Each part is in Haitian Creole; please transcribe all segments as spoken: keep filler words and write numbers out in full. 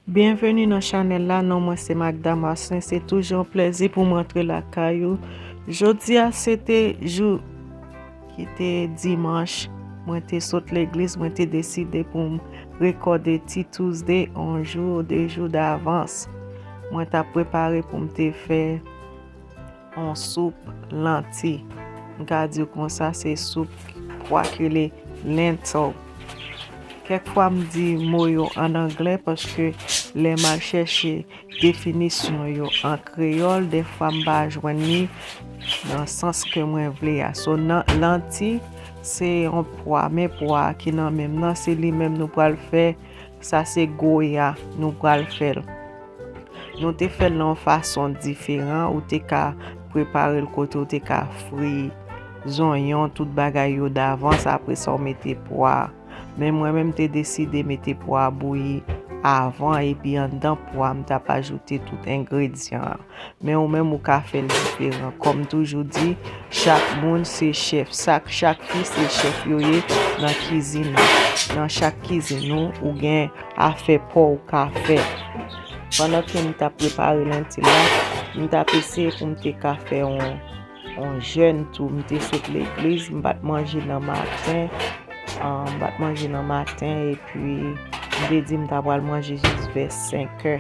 Byenveni nan chanèl la, non mwen se Magda Marcelin, se toujou yon plèzi pou mwen antre lakay ou. Jodi a se te jou ki te dimanch, mwen te sot legliz, mwen te deside pou m rekòde Ti Tuesday yon jou, de jou davans. Mwen t ap prepare pou m te fè yon soup lanti. M ka di w konsa, se soup pwa ki rele lentil. Kèk fwa m di mo yo an anglè paske lè m al chèche definisyon yo an kreyòl, dèfwa m pa jwenn li nan sans ke mwen vle a. So, nan, lanti, se yon pwa, men pwa ki nan men m nan, se li menm nou pral fè. Sa se goya, nou pral fè l. Nou te fè l nan yon fason diferan, ou te ka prepare l kote ou te ka fri zonyon, tout bagay yo davans, apre sa w mete pwa. Men mwen menm te deside mete pwa bouyi avan, epi anndan pwa m t ap ajoute tout engredyan an. Men ou menm ou ka fè l diferan. Kòm toujou di, chak moun se chèf, chak, chak fi se chèf yo ye nan kizin nan. Nan chak kizin ou, ou gen afè pa w ou ka fè. Pandan ke m t ap prepare lentil la, m t ap eseye pou m te ka fè yon, yon jèn tou. M te sot legliz, m pa t manje nan maten. Ah, m pa t manje nan maten, epi m te di m ta pral manje jis vè senkè.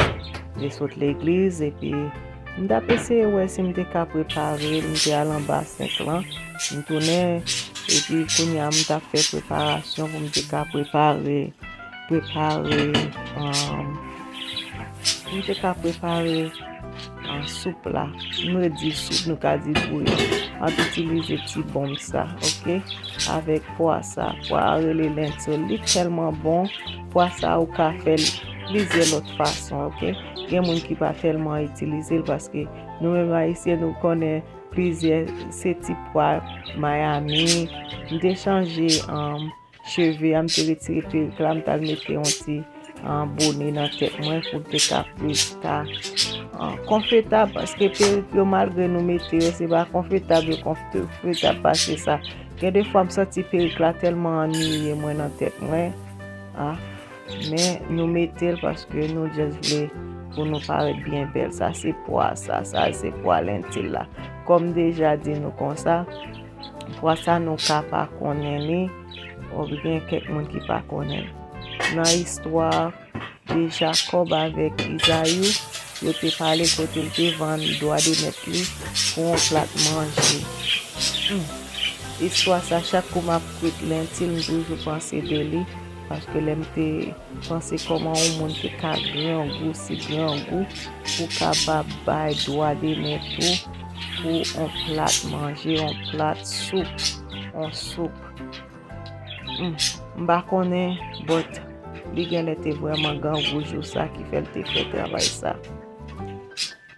M te sot legliz, epi m t ap eseye wè si m te ka prepare l. M te al anba senk lan, m tounen, epi kounye a m t ap fè preparasyon pou m te ka prepare, prepare, um, m te ka prepare, ah, soup la. M redi soup, nou ka di bouyon. M ap itilize ti bonm sa, oke? Avèk pwa sa. Pwa a rele lentil. Li tèlman bon. Pwa sa ou ka fè l plizyè lòt fason, oke? Gen moun ki pa tèlman itilize l paske nou menm Ayisyen nou konnen plizyè se ti pwa Miami. M te chanje, um, cheve a, m te retire perik la, m t al mete yon ti, ah, bone nan tèt mwen pou m te ka plis ta, ah, konfètab, paske perik yo malgre nou mete yo, se pa konfètab yo konfètab pase sa. Gen de fwa m santi perik la tèlman annuiye mwen nan tèt mwen. Ah, men nou mete l paske nou just vle pou nou parèt byen bèl. Sa se pwa sa, sa se pwa lentil la. Kòm m deja di nou konsa, pwa sa nou ka pa konnen li, oubyen kèk moun ki pa konnen l. Nan istwa de Jakòb avèk Izayi, yo te pale kote l te vann dwa de mèt li pou yon plat manje. Hmm. Istwa sa, chak kou m ap kwit lentil, m toujou panse de li, paske lè m te panse kòman yon moun te ka grangou, si grangou, pou kapab bay dwa de mèt ou pou yon plat manje, yon plat soup, yon soup. Hmm, m pa konnen, but li genlè te vrèman grangou jou sa ki fè l te fè travay sa.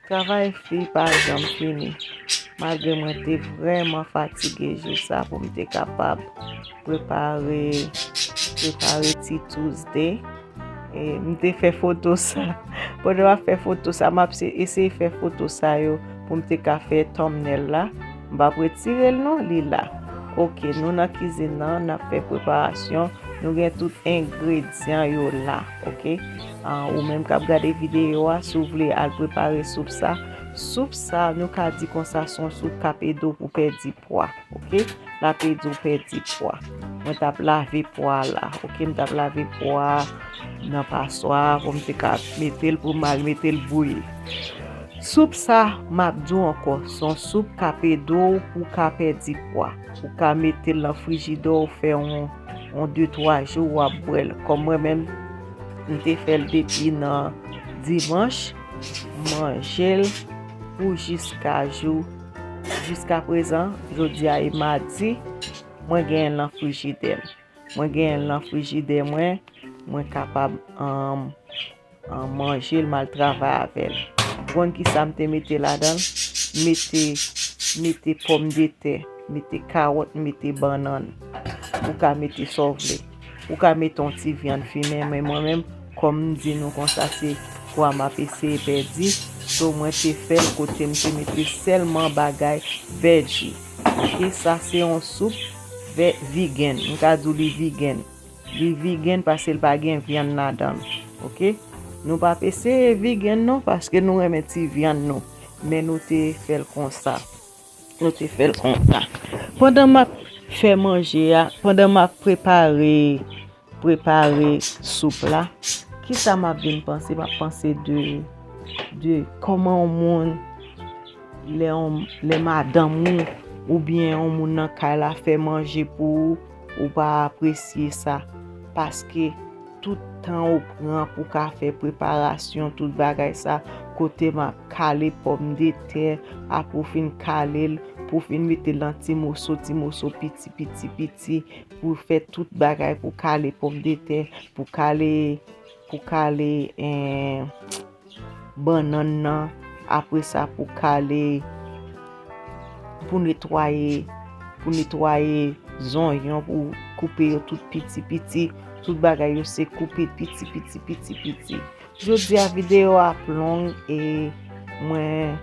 Travay fi pa janm fini. Malgre mwen te vrèman fatige jou sa pou m te kapab prepare, prepare Ti Tuesday. E m te fè foto sa. Pandan m ap fè foto sa, m ap se-, eseye fè foto sa yo pou m te ka fè thumbnail la. M p ap retire l non, li la. Oke, nou nan kizin nan, n ap fè preparasyon. Nou gen tout engredyan yo la, oke? Ah, ou menm k ap gade videyo a, si w vle al prepare soup sa. Soup sa, nou ka di konsa, se yon soup k ap ede w pou pèdi pwa, oke? L ap ede w pèdi pwa. Mwen t ap lave pwa la, oke? M t ap lave pwa nan paswa pou m te ka mete l, pou m al mete l bouyi. Soup sa, m ap di w ankò, se yon soup k ap ede w pou w ka pèdi pwa. Ou ka mete l nan frijidè w, fè yon, yon de twa jou, w ap bwè l. Kòm mwen menm, m te fè l depi nan dimanch, m manje l pou jiska jou, jiska prezan, jodi a e madi, mwen genyen l nan frijidè m. Mwen genyen l nan frijidè mwen, mwen kapab, um, um, manje l, m al travay avè l. Ou konn kisa m te mete ladan l? M mete, mete pòmdetè, mete kawòt, mete bannann. Ou ka mete sa w vle. Ou ka mete yon ti vyann fimen, men mwen menm, kòm m di nou konsa, se pwa m ap eseye pèdi. So, mwen te fè l kote m te mete sèlman bagay vèji. Oke, sa se yon soup vè-, vegan. M ka di w li vegan. Li vegan paske l pa gen vyann ladan l. Oke? Nou p ap eseye vigen non, paske nou renmen ti vyann nou. Men nou te fè l konsa. Nou te fè l konsa. Pandan m ap fè manje a, pandan m ap prepare, prepare soup la, kisa m ap vin panse? M ap panse de, de kòman yon moun, lè yon, lè madanm ou, oubyen yon moun nan kay la fè manje pou ou, ou pa apresye sa. Paske tout tan ou pran pou ka fè preparasyon, tout bagay sa, kote m ap kale pòmdetè, apre w fin kale l, pou w fin mete l nan ti moso, ti moso, piti, piti, piti, pou w fè tout bagay, pou w kale pòmdetè, pou w kale, pou w kale, eh, bannann nan, apre sa pou kale, pou netwaye, pou netwaye zonyon, pou koupe yo tout piti piti, tout bagay yo se koupe piti piti, piti piti. Jodi a videyo a ap long e mwen,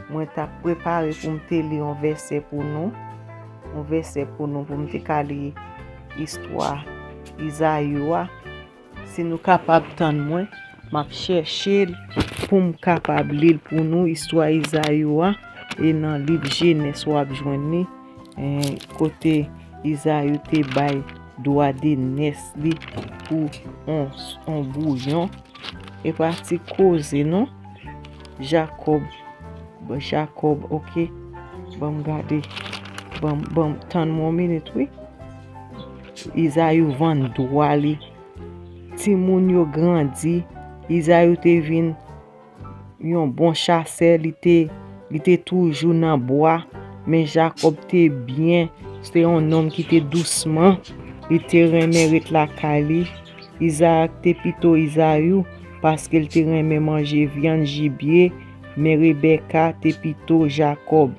mwen t ap prepare pou m te li yon vèsè pou nou, yon vèsè pou nou, pou m te ka li istwa Izayi a. Si nou kapab tann mwen, m ap chèche l pou m kapab li l pou nou, istwa Izayi a, e nan liv Jenès w ap jwenn li, eh, kote Izayi te bay dwa de nès li pou on, on bouyon. E pa ti koze non. Jakòb, Jakòb, oke. Ban m gade. Ban, ban, tann mwen yon minit, wi. Izayi vann dwa li. Timoun yo grandi. Izayi te vin yon bon chasè, li te, li te toujou nan bwa, men Jakòb te byen, se te yon nonm ki te dousman, li te renmen ret lakay li. Izarak te pito Izayi, paske l te renmen manje vyann jibye, men Rebeka te pito Jakòb.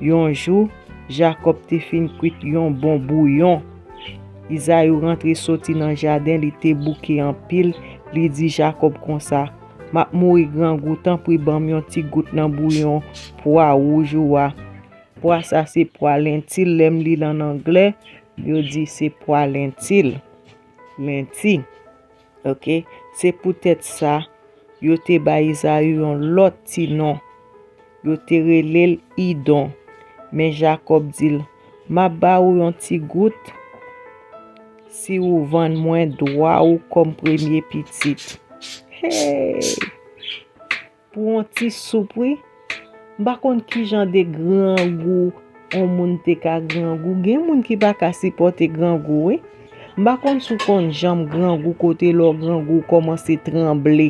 Yon jou, Jakòb te fin kwit yon bon bouyon. Izayi rantre soti nan jaden, li te bouke anpil, li di Jakòb konsa, "M ap mouri grangou, tanpri ban m yon ti gout nan bouyon pwa wouj ou a." Pwa sa se pwa lentil, lè m li l ann anglè, yo di se pwa lentil. Lenti. Oke? Se poutèt sa, yo te bay Izayi yon lòt ti non. Yo te rele l Idon. Men Jakòb di l, "M ap ba ou yon ti gout si ou vann mwen dwa ou kòm premye pitit." Hey! Pou yon ti soup, wi. M pa konn ki jan de grangou yon moun te ka grangou. Gen moun ki pa ka sipòte grangou, wi. M pa konn si w konn janm grangou, kote lè w grangou, w kòmanse tranble.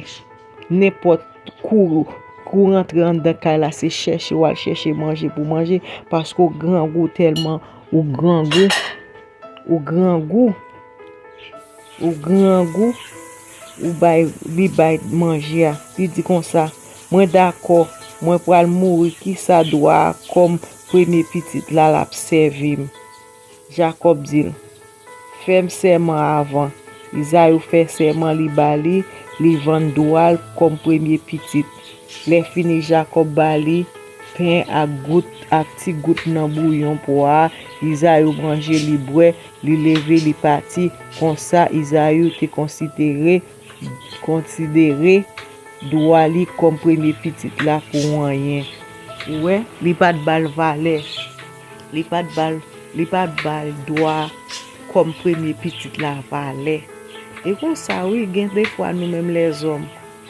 Nenpòt kou, kou w rantre anndan kay la, se chèche w al chèche manje pou manje, paske w grangou tèlman ou grangou. Ou grangou. Ou grangou. Ou bay, li bay manje a. Li di konsa, "Mwen dakò, mwen pral mouri, kisa dwa a kòm premye pitit la l ap sèvi m?" Jakòb di l, "Fè m sèman avan." Izayi fè sèman, li ba li, li vann dwa l kòm premye pitit. Lè fini, Jakòb ba li pen ak gout, ak ti gout nan bouyon pwa a. Izayi manje, li bwè, li leve, li pati. Konsa, Izayi te konsidere, konsidere dwa li kòm premye pitit la pou anyen. Ou wè, li pa t ba l valè. Li pa t ba l, li pa t ba l dwa kòm premye pitit la valè. E konsa, wi, gen defwa nou menm lèzòm,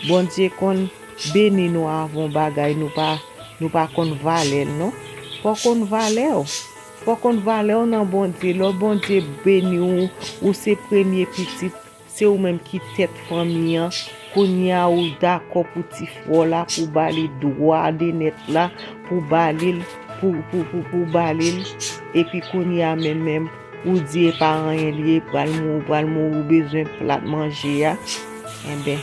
Bondye konn beni nou avan yon bagay, nou pa, nou pa konn valè l, non. Fò w konn valè w. Fò w konn valè w nan Bondye. Lè Bondye beni w, ou se premye pitit, se ou menm ki tèt fanmi an. Kounye a, ou dakò pou ti frè w la, pou ba li dwa de nèt la, pou ba li l, pou, pou, pou, pou ba li l. Epi kounye a, menm, menm, ou di e pa anyen li ye, pral mouri, pral mouri, ou bezwen plat manje a. Enben,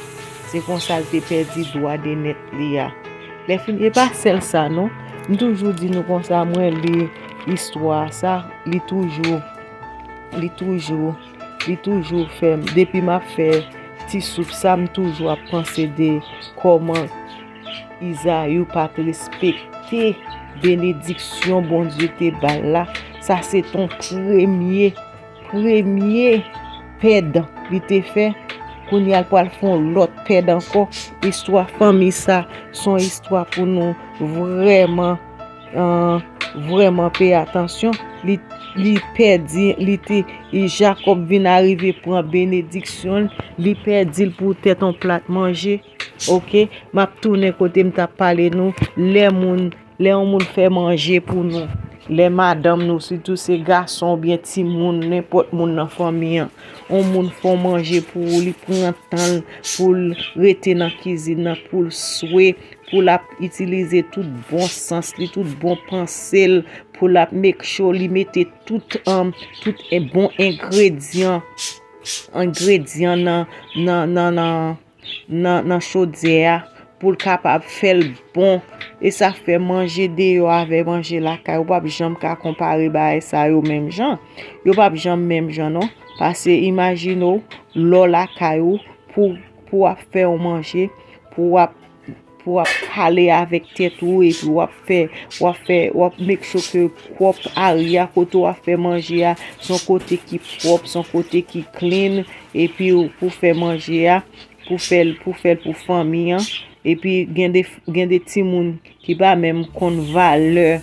se konsa l te pèdi dwa de nèt li a. Lè fini, e pa sèl sa, non. M toujou di nou konsa, mwen li istwa sa, li toujou, li toujou, li toujou fè m, depi m ap fè ti soup sa, m toujou ap panse de kòman Izayi pa t respekte benediksyon Bondye te ba l la. Sa se t on premye, premye pèd li te fè. Kounye a l pral fè yon lòt pèd ankò. Istwa fanmi sa se yon istwa pou nou vrèman, an, vrèman peye atansyon. Li, li pèdi, li te, e Jakòb vin arive pran benediksyon l, li pèdi l pou tèt yon plat manje. Oke, m ap tounen kote m t ap pale nou. Lè moun, lè yon moun fè manje pou nou, lè madanm nou, sitou se gason oubyen timoun, nenpòt moun nan fanmi an, yon moun fè yon manje pou ou, li pran tan l pou l rete nan kizin nan, pou l swe, pou l ap itilize tout bon sans li, tout bon panse l, pou l ap make sure li mete tout, um, tout en-, bon engredyan, engredyan nan, nan, nan, nan, nan, nan chodyè a pou l kapab fè l bon. E sa fè manje deyò avè manje lakay, ou p ap janm ka konpare bagay sa yo menm jan. Yo p ap janm menm jan non. Paske imajine w, lè w lakay ou, pou, pou w ap fè yon manje, pou w ap, pou w ap pale avèk tèt ou, epi w ap fè, w ap fè, w ap make sure ke pwòp area kote w ap fè manje a, se yon kote ki pwòp, se yon kote ki clean, epi w, pou fè manje a, pou fè l, pou fè l pou fanmi an. Epi gen de, gen de timoun ki pa menm konn valè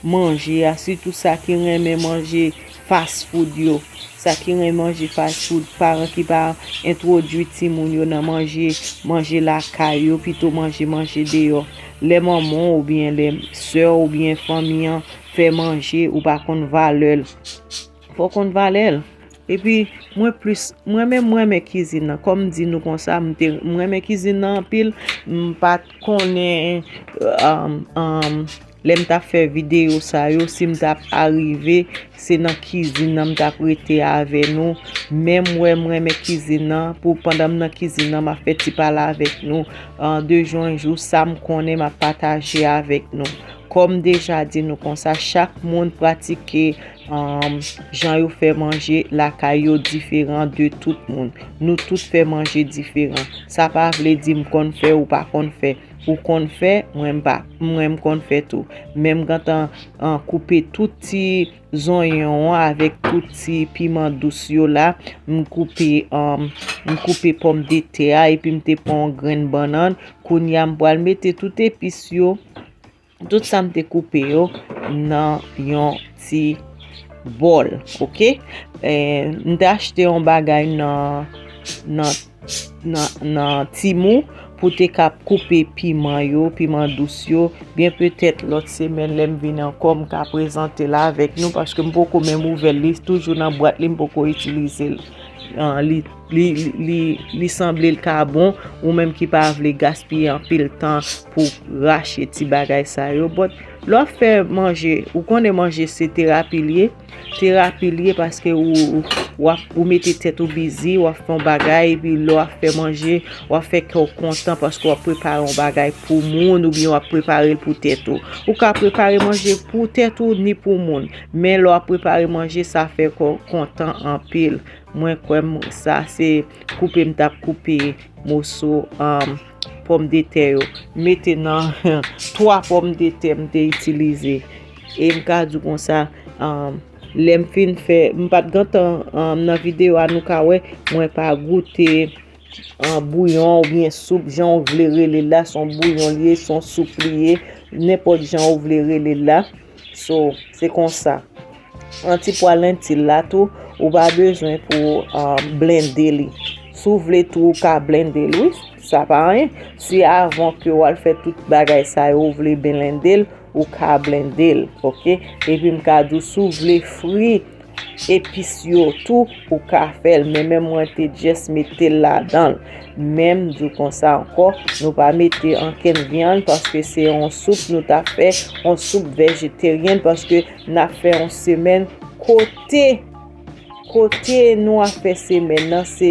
manje a, sitou sa ki renmen manje fast food yo. Sa ki renmen manje fast food, paran ki pa entwodui timoun yo nan manje, manje lakay yo, pito manje, manje deyò. Lè manman w oubyen lè sè w oubyen fanmi an fè manje, ou pa konn valè l. Fò w konn valè l. Epi, mwen plis, mwen menm, mwen renmen kizin nan. Kòm m di nou konsa, m te, m renmen kizin nan anpil. M pa t konnen, um, um, lè m t ap fè videyo sa yo, si m t ap arive, se nan kizin nan m t ap rete avè nou. Men m wè m renmen kizin nan, pou pandan m nan kizin nan, m ap fè ti pale avèk nou, uh, de jou an jou, sa m konnen, m ap pataje avèk nou. Kòm m deja di nou konsa, chak moun pratike, um, jan yo fè manje lakay yo diferan de tout moun. Nou tout fè manje diferan. Sa pa vle di m konn fè, ou pa konn fè. Ou konn fè, mwen m pa, mwen m konn fè tou. Men m gentan, um, koupe tout ti zonyon an avèk tout ti piman dous yo la. M koupe, um, m koupe pòmdetè a, epi m te pran yon grenn bannann. Kounye a, m pral mete tout epis yo, tout sa m te koupe yo nan yon ti bòl, oke? Eh, m te achte yon bagay nan, nan, nan, nan Temu pou te ka koupe piman yo, piman dous yo. Byen petèt lòt semèn lè m vin ankò, m ka prezante l avèk nou, paske m poko menm ouvè l, li toujou nan bwat li, m poko itilize l. Ah, li, li, li, li, li sanble l ka bon, ou menm ki pa vle gaspiye anpil tan pou rache ti bagay sa yo. But lè w ap fè manje, ou konnen manje se terapi l ye. Terapi l ye paske ou, ou, w ap, ou mete tèt ou bizi, w ap fè yon bagay, epi lè w ap fè manje, w ap fè kè w kontan paske w ap prepare yon bagay pou moun, oubyen w ap prepare l pou tèt ou. Ou ka prepare manje pou tèt ou, ni pou moun. Men lè w ap prepare manje, sa fè kè w kontan anpil. Mwen kwè m, sa se koupe m t ap koupe moso, um, pòmdetè yo. Mete nan twa pòmdetè m te itilize. E m ka di w konsa, um, lè m fin fè, m pa t gentan, um, nan videyo a nou ka wè, mwen pa goute, um, bouyon oubyen soup, jan w vle rele l la, se yon bouyon li ye, se yon soup li ye, nenpòt jan w vle rele l la. So, se konsa. Yon ti pwa lentil la tou, ou pa bezwen pou, ah, blende li. Si w vle tou, ou ka blende l, wi. Sa pa anyen. Si avan ke w al fè tout bagay sa yo, ou vle blende l, ou ka blende l, oke? Epi m ka di w, si w vle fri epis yo tou, ou ka fè l. Men, men mwen te just mete l ladan l. Men m di w konsa ankò, nou pa mete ankenn vyann paske se yon soup nou ta fè, yon soup vejeteryen paske n ap fè yon semèn kote, kote nou ap fè semèn nan, se,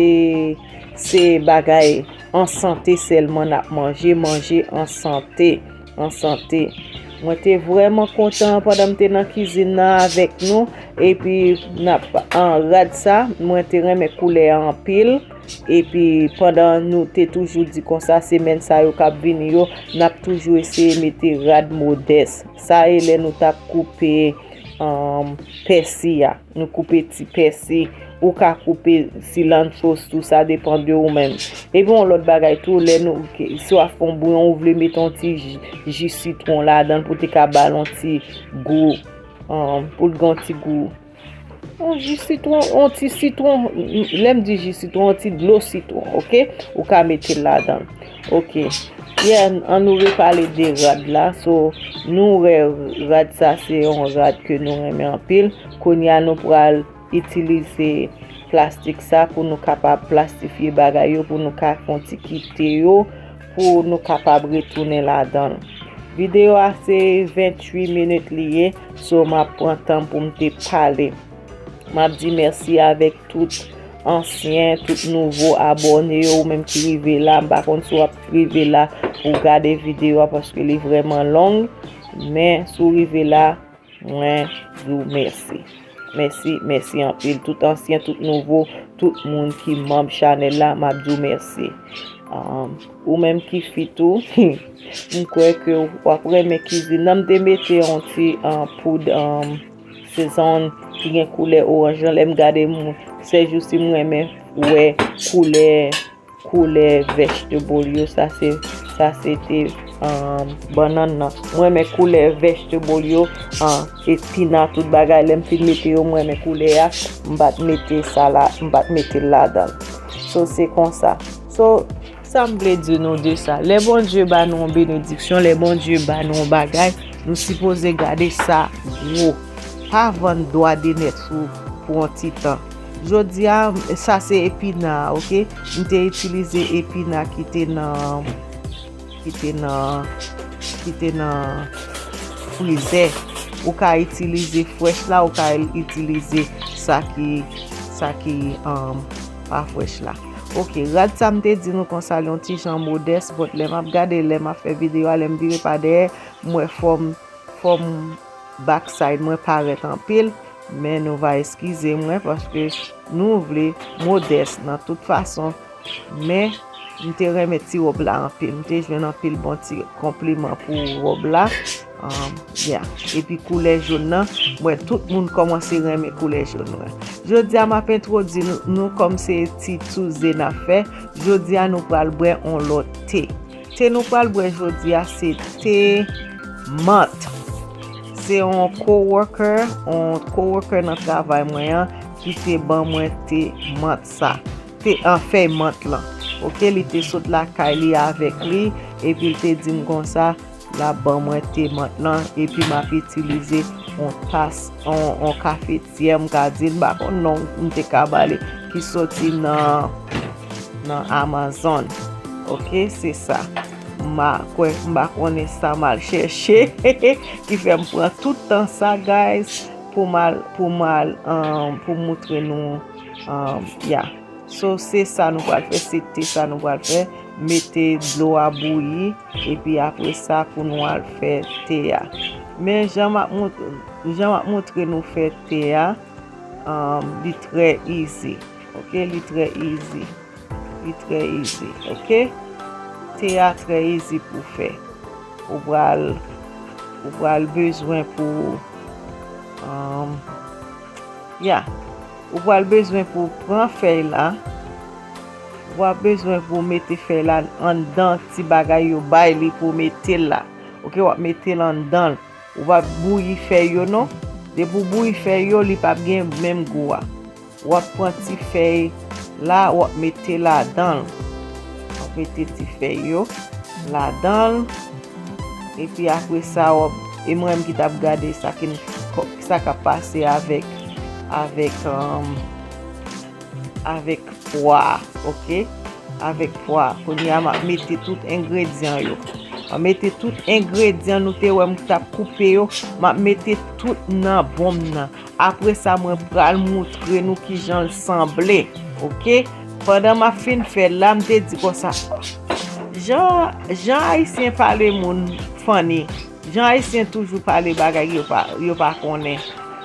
se bagay an sante sèlman n ap manje, manje an sante, an sante. Mwen te vrèman kontan pandan m te nan kizin nan avèk nou, epi n ap, an, rad sa, mwen te renmen koulè a anpil, epi pandan nou te toujou di konsa, semèn sa yo k ap vini yo, n ap toujou eseye mete rad modès. Sa e lè nou t ap koupe, um, pèsi a. Nou koupe ti pèsi. Ou ka koupe cilantro tou, sa depann de ou menm. Epi yon lòt bagay tou, lè nou, si w ap fè yon bouyon, ou vle mete yon ti ji, ji sitwon ladan l pou te ka ba l yon ti gou, um, pou l gen yon ti gou. Yon ji sitwon, yon ti sitwon, lè m di ji sitwon, yon ti dlo sitwon, oke? Ou ka mete l ladan l. Oke. Yeah, an nou repale de rad la. So, nou wè rad sa se yon rad ke nou renmen anpil. Kounye a nou pral itilize plastik sa pou nou kapab plastifye bagay yo, pou nou ka fè yon ti kite yo, pou nou kapab retounen ladan l. Videyo a se venntuit minit li ye, so m ap pran tan pou m te pale. M ap di mèsi avèk tout ansyen, tout nouvo abòne yo, ou menm ki rive la. M pa konn si w ap rive la pou w gade videyo a paske li vrèman long, men si w rive la, mwen di w mèsi. Mèsi, mèsi anpil. Tout ansyen, tout nouvo, tout moun ki manm chanèl la, m ap di w mèsi. Um, ou menm ki fi tou, m kwè ke w ap renmen kizin nan. M te mete yon ti, uh, poud, um, sezon ki gen koulè oranj lan. Lè m gade moun, sèjousi m renmen wè koulè, koulè vegetable yo. Sa se, sa se te, um, bannann nan. M renmen koulè vegetable yo, uh, epina, tout bagay. Lè m fin mete yo, m renmen koulè a. M pa t mete sa la, m pa t mete l ladan l. So, se konsa. So, sa m vle di nou de sa? Lè Bondye ba nou yon benediksyon, lè Bondye ba nou yon bagay, nou sipoze gade sa gwo. Pa vann dwa de nèt ou pou yon ti tan. Jodi a, sa se epina, oke? M te itilize epina ki te nan, ki te nan, ki te nan frizè. Ou ka itilize frèch la, ou ka itilize sa ki, sa ki, um, pa frèch la. Oke, rad sa m te di nou konsa, li yon ti jan modès, but lè m ap gade, lè m ap fè videyo a, lè m vire pa dèyè, m wè fòm, fòm backside mwen parèt anpil, men nou va eskize mwen paske nou vle modès nan tout fason, men m te renmen ti wòb la anpil, m te jwenn anpil bon ti konpliman pou wòb la. Um, yeah. Epi koulè jòn nan, mwen tout moun kòmanse renmen koulè jòn nan. Jodi a m ap entwodui nou, nou kòm se ti Tuesday n ap fè. Jodi a nou pral bwè on lòt te. Te nou pral bwè jodi a se te mant. Se on coworker, on coworker nan travay mwen an ki te ban mwen te mant sa. Te an fèy mant lan. Oke, li te sot lakay li avèk li, epi l te di m konsa, l ap ban mwen te mant lan, epi m ap itilize on tas, on, on kafetyè, m ka di l, m pa konn non m te ka ba li, ki soti nan, nan Amazon. Oke, se sa. M pa kwè, m pa konnen sa m al chèche, ki fè m pran tout tan sa, guys, pou m al, pou m al, um, pou m moutre nou, um, yeah. So, se sa nou pral fè, se te sa nou pral fè. Mete dlo a bouyi, epi apre sa, pou nou al fè te a. Men jan m ap mont-, jan m ap montre nou fè te a, um, li trè easy. Oke, li trè easy. Li trè easy, oke? Te a trè easy pou fè. Ou pral, ou pral bezwen pou, um, yeah. Ou pral bezwen pou pran fèy la. Ou pral bezwen pou mete fèy la anndan ti bagay yo bay li pou mete l la. Oke, w ap mete l anndan l. Ou pa bouyi fèy yo non. Depi w bouyi fèy yo, li p ap gen menm gou a. W ap pran ti fèy la, w ap mete ladan l. W ap mete ti fèy yo ladan l. Epi apre sa, w ap, e mwen menm ki t ap gade sa ki, sa k ap pase avèk, avèk, um, avèk pwa, oke? Avèk pwa. Kounye a, m ap mete tout engredyan yo. M ap mete tout engredyan nou te wè m t ap koupe yo. M ap mete tout nan bon m nan. Apre sa, mwen pral moutre nou kijan l sanble, oke? Pandan m ap fin fè l la, m te di konsa, jan, jan Ayisyen pale moun funny, jan Ayisyen toujou pale bagay yo pa, yo pa konnen,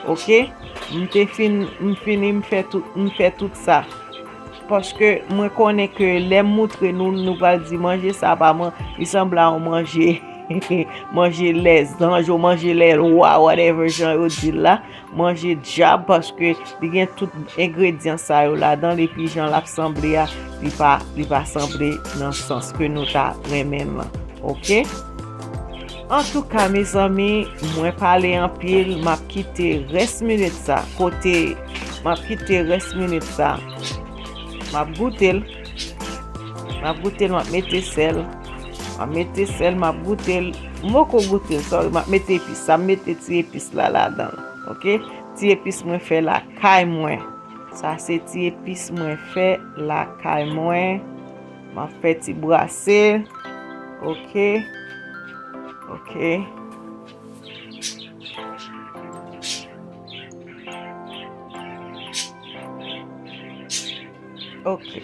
oke? M te fin, m fini, m fè tout, m fè tout sa. Paske mwen konnen ke lè m moutre nou, nou pral di manje sa pa man-, li sanble a yon manje. manje lèzanj, ou manje lèwa, whatever jan yo di l la, manje dyab, paske li gen tout engredyan sa yo ladan l, epi jan l ap sanble a, li pa, li pa sanble nan sans ke nou ta renmen l lan. Oke? Antouka, mezanmi, mwen pale anpil, m ap kite rès minit sa. Kote m ap kite rès minit sa, m ap goute l. M ap goute l, m ap mete sèl. M ap mete sèl, m ap goute l. M poko goute l, sorry, m ap mete epis. Sa m mete ti epis la ladan l. Oke? Ti epis mwen fè lakay mwen. Sa se ti epis mwen fè lakay mwen. M ap fè ti brase. Oke. Oke. Oke.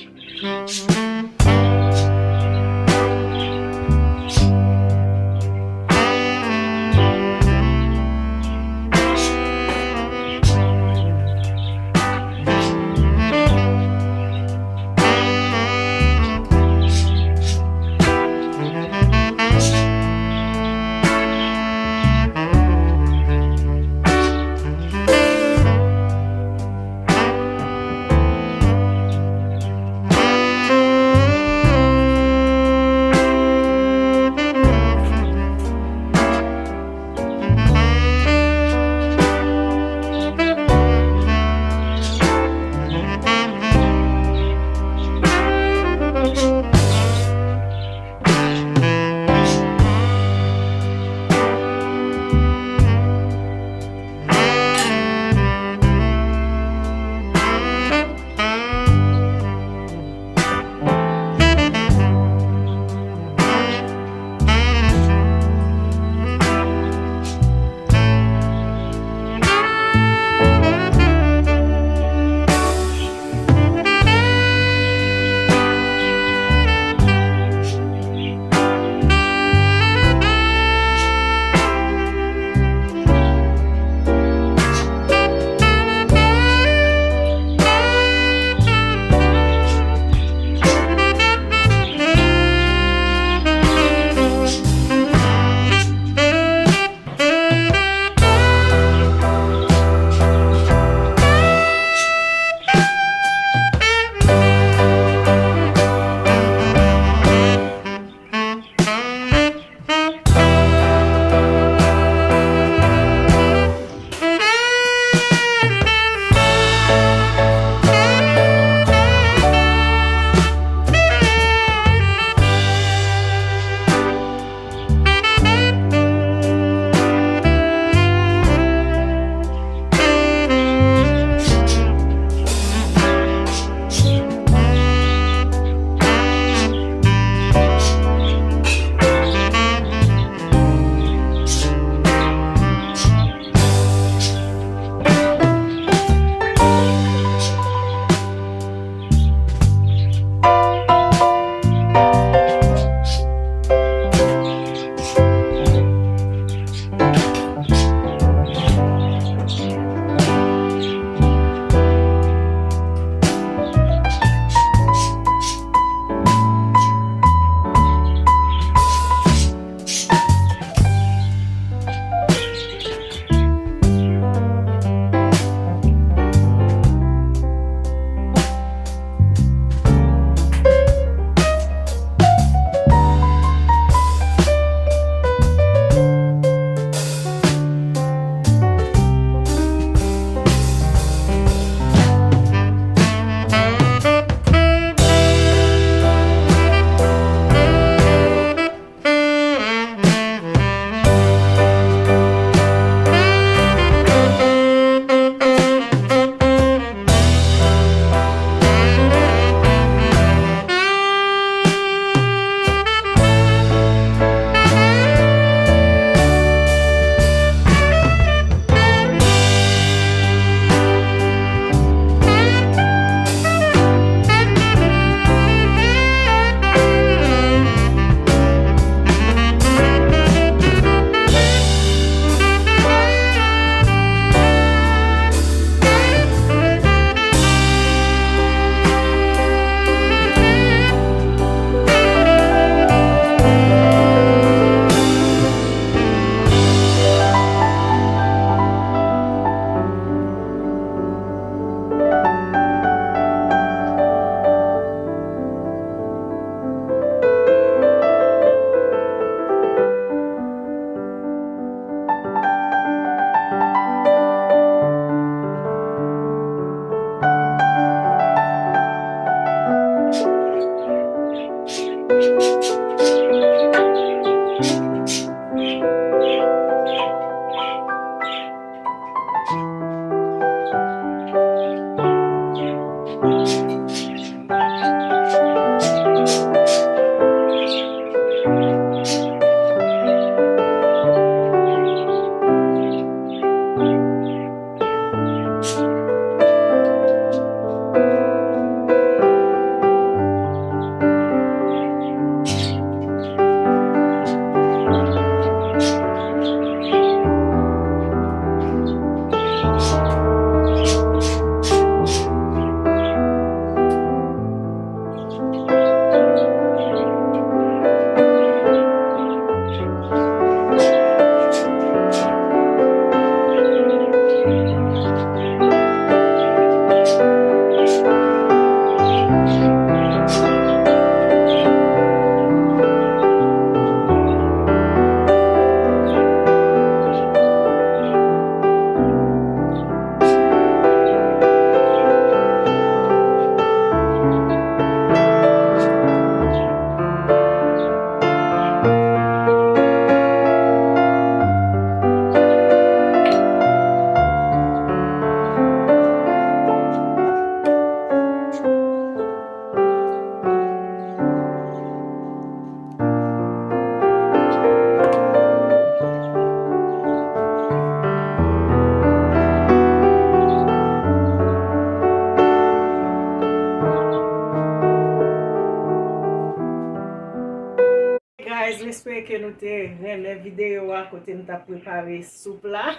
Guys, m espere ke nou te renmen videyo a kote m t ap prepare soup la.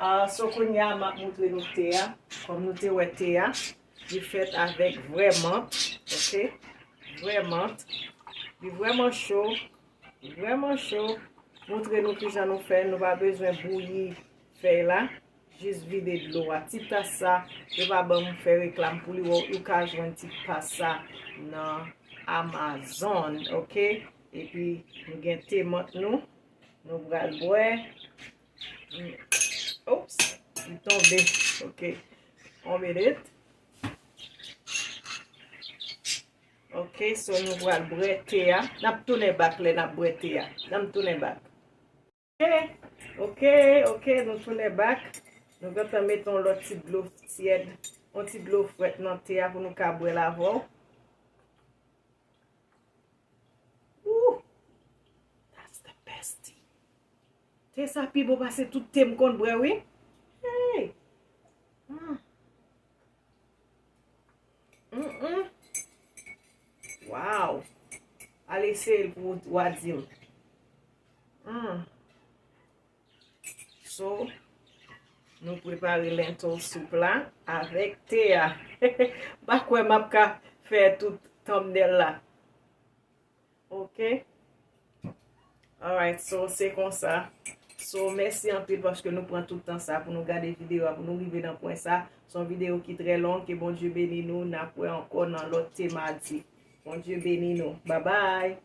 Ah, so kounye a m ap montre nou te a. Kòm nou te wè te a, li fèt avèk vrè mant, oke? Vrè mant. Li vrèman cho, vrèman cho. Montre nou kijan nou fè, nou pa bezwen bouyi fèy la. Jis vide dlo a. Ti tas sa, yo pa ban m fè reklam pou li, ou, ou ka jwenn ti tas sa nan Amazon, oke? Epi, nou gen te mant nou. Nou pral bwè. Oops, li tonbe. Oke. On minit. Oke, so nou pral bwè te a. N ap tounen back lè n ap bwè te a. N ap tounen back. Oke, oke, oke, nou tounen back. Nou gentan met yon lòt ti dlo tyèd, yon ti dlo frèt nan te a pou nou ka bwè l avè w. Ooh, that's the best tea. Te sa pi bon pase tout te m konn bwè, wi. Hey! Ah. Mm, mm. Wow! Al eseye l pou w a di m. Mm. So, nou prepare lentil soup la avèk te a. M pa kwè m ap ka fè tout thumbnail la. Oke? Alright, so se konsa. So, mèsi anpil paske nou pran tout tan sa pou nou gade videyo a, pou nou rive nan pwen sa. Se yon videyo ki trè long. Ke Bondye beni nou. N ap wè ankò nan lòt te madi. Bondye beni nou. Babay!